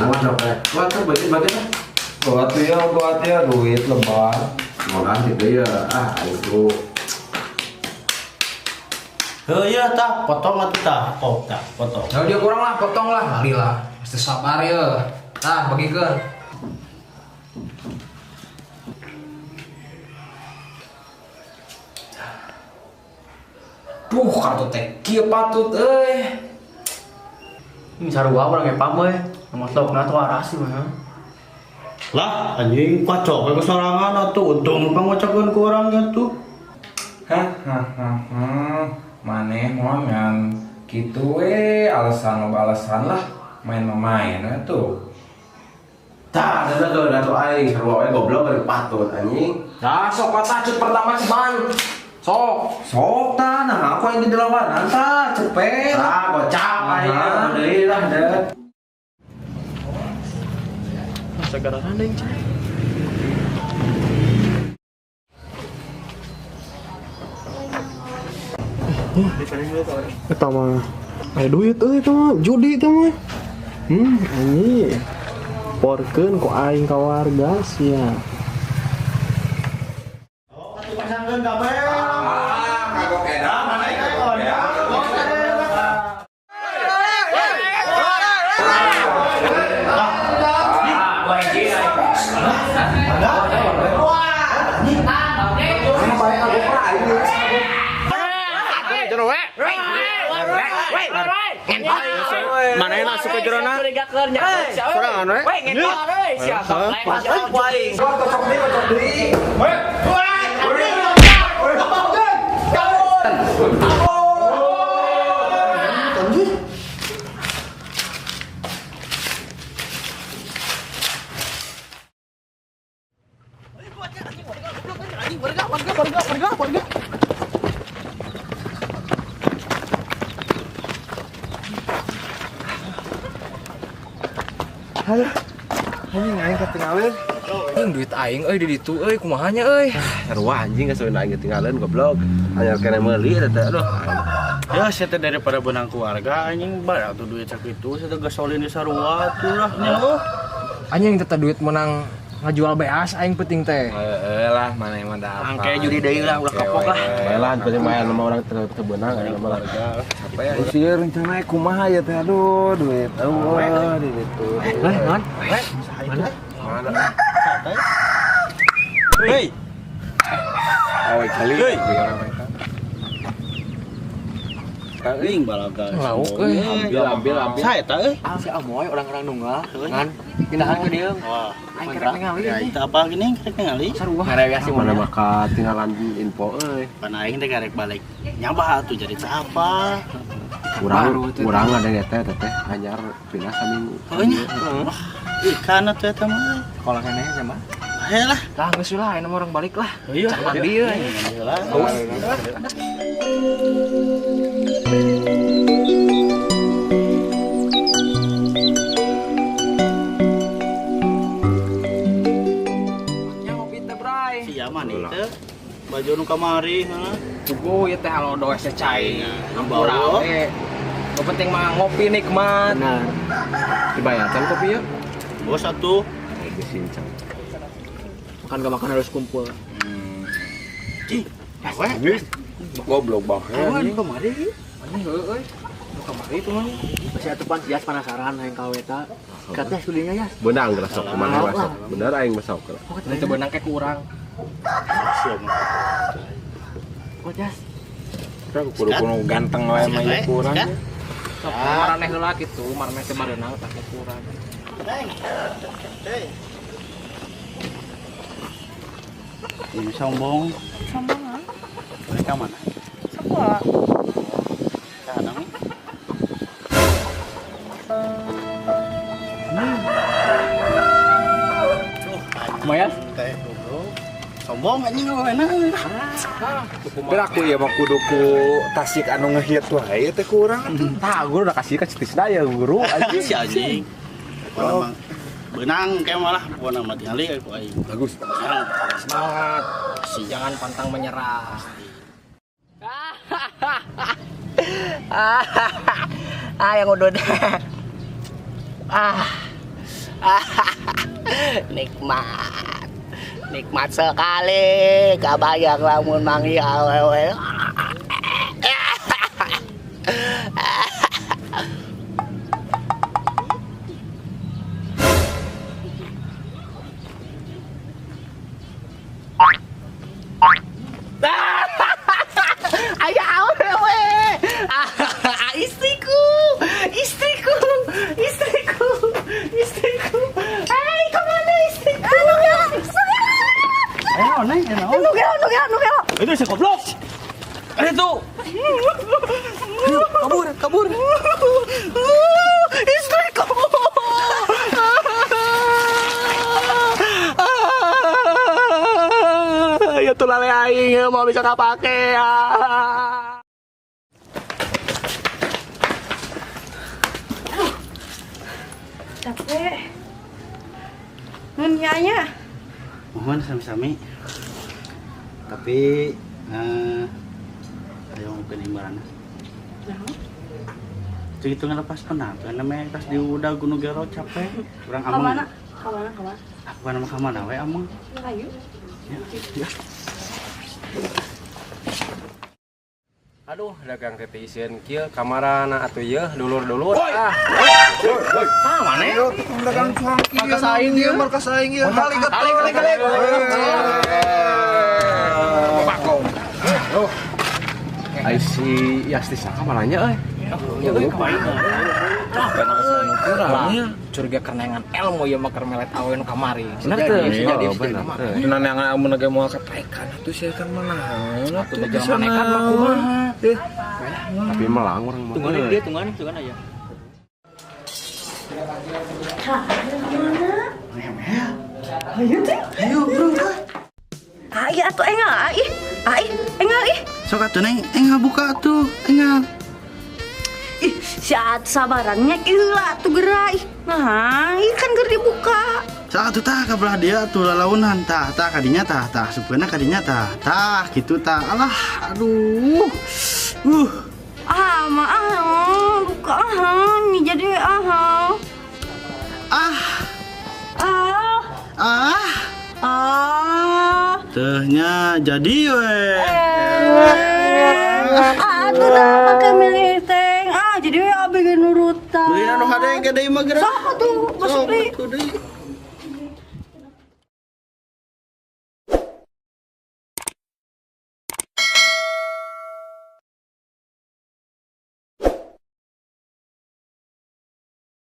Nah, mah teh. Wah, tuh bagi-bagi lah. Buat ya duit lebar. Molah gitu ya. Ah, itu. Heuh ya tah, potong atuh tah, kop tah, potong. Ya dia kurang lah, potong lah, lali lah. Mesti sabar ya. Nah, bagikeun. Duh, kartu teh kieu patut euy. Ini sarua urang ge pam euy. Nomor laukna tuh aras sih mah. Lah, anjing kacau kayak kesorangan atuh, untung pangocakeun ku urang atuh. Hah, hah, hah, hah. Maneh moal ngan kitu we alasan loba alasan lah main mah main we tuh. Tah, ada tuh, ada tuh aing sarua we goblok dari patut anjing. Nah, sok tacut pertama ceban. Sok. Sok tah, nah aku yang di lawanan tah, cepet. Ah, gocap aing. Deui lah deh. Segararan deui cenah. Eta mah aya duit euy eta mah judi eta mah. Anjing. Porkeun ku aing ka warga sia. Pasangkeun kabeh. Ah, kagok edan mana kagok edan. Mana enak suka jerona? Sorangan we. Kocok deui, kocok deui. Anjing aing ketinggalan. Anjing duit aing euy di ditu euy kumaha nya euy. Sarua anjing geus aing ketinggalan goblok. Anyar kene meuli eta teh aduh. Ya, saya teh daripada benang keluarga anjing bayar tuh duit sakitu, saya teh gasolin di sarua tuh lah nya. Oh. Anjing teteh duit menang ngajual beas aing penting teh. Heeh lah, mana yang ada apa. Angke judi deui lah, ulah kapok lah. Bae lah, penting main sama orang teu beunang aing mah lah. Apa ya? Sih rencana kumaha ya teh aduh duit eueuh di ditu. Eh, non. Mana? Hei, Awe kali. Hei. Anjing balaga. Lauk euy. Ambil ambil ambil. Saya teh euy. Ah, si Amoy orang-orang nunggal ngan pindahan ke dieu. Wah, Aing kerek ningali. Ya, itu apa gini kerek ningali? Sarua. Ngarewe sih Mana maka tinggalan info euy. Pan aing teh karek balik. Nyaba atuh jadi siapa? Urang urang ada ya teh teh anyar pindah saminggu. Oh nya. Wah, ikan atuh eta mah. Sekolah keneh sama. Heh lah. Lah geus lah ayeuna mah orang balik lah. Iya. Jangan dieu. Lah. Nya ngopi teh bray. Si Yaman itu baju nu kamari heeh. Pugu ieu teh halodo teh cai. Bawa. We. Nu penting mah ngopi nikmat. Nah, Dibayarkan kopi ya? Oh satu. Disincang. makan gak makan harus kumpul. Cing. We. Goblok banget. Awan kamari. Anjing heueuh euy. Nu kamari itu mah. Masih atupan Yas penasaran hayang ka eta. Katanya studinya Yas. Benang geus sok kumaha masuk. Bener aing masuk. Ini teu beunang ke kurang. Siap. Kuat Yas. Kudu kudu ganteng wae mah ieu kurang. Sok maraneh heula kitu, maraneh teh bareunang tah kurang. Ini sombong. Sombong ah. Mereka mana? Sekolah. Kadang. Lumayan. Teh goblok. Sombong anjing enak. Tapi aku ya mah kudu ku Tasik anu ngehit wae teh kurang atuh. Tah, guru udah kasih ka cetisna ya guru anjing. Si anjing. Pokona mah beunang kayak malah pokona mah tingali ku aing. Bagus. Semangat. Semangat. Jangan pantang menyerah. Ah, yang udut. Ah. Nikmat. Nikmat sekali. Kabayang lamun manggih awewe. Ayah awewe. Istriku, istriku, istriku, istriku. Hei, kemana istriku? Ayo, Neng, Nu gelo, nu gelo, nu gelo. Itu si goblok. Itu. Kabur, kabur. Istriku. Ya tuh lale aing mau bisa kapake. Capek. Nun nya. Mohon sami-sami. Tapi ayo mungkin imbalan. Itu itu ngelepas penat, namanya tas di udah Gunung Gero capek. Kurang ameng. Kamana? Kamana, kamana? Aku kan sama kamana we ameng. Ayo. Ya, ya. Aduh, dagang teh isieun kieu kamarana atuh yeuh dulur-dulur. Ah. Sama nih. Dagang cuangki. Markas aing ieu, markas aing ieu. Kali kali kali. Pakong. Ai si Yasti saka malanya euy. Ya euy kumaha. Curiga kerenangan ilmu ieu mah keur melet awewe nu kamari. Bener teu? Jadi Bener. Nah, yang amun ge moal kataekan atuh sia kan mana. Atuh da jelema nekat mah kumaha. Tapi melang urang mah. Tungguan dia, tungguan, tungguan aja. Ayo teh. Ayo, bro. Ai atuh engal ai. Ai engal ih. Sok atuh Neng, engal buka atuh, engal. Ih, si at sabarannya heula atuh geura ih. Nah, ih kan keur dibuka. Sok atuh tah ka belah dia atuh lalaunan tah, tah kadinya tah, tah supkeuna kadinya tah, tah kitu tah. Alah, aduh. Ah, mah ah, buka ah, nih jadi ah. Ah. Ah. Ah. Ah. Tehnya jadi we. Ah, atuh dah pake milih teng. Ah, jadi we abi ge nurutan. Beli anu hade ge deui mah geura. Sok atuh, masuk deui. Sok atuh deui.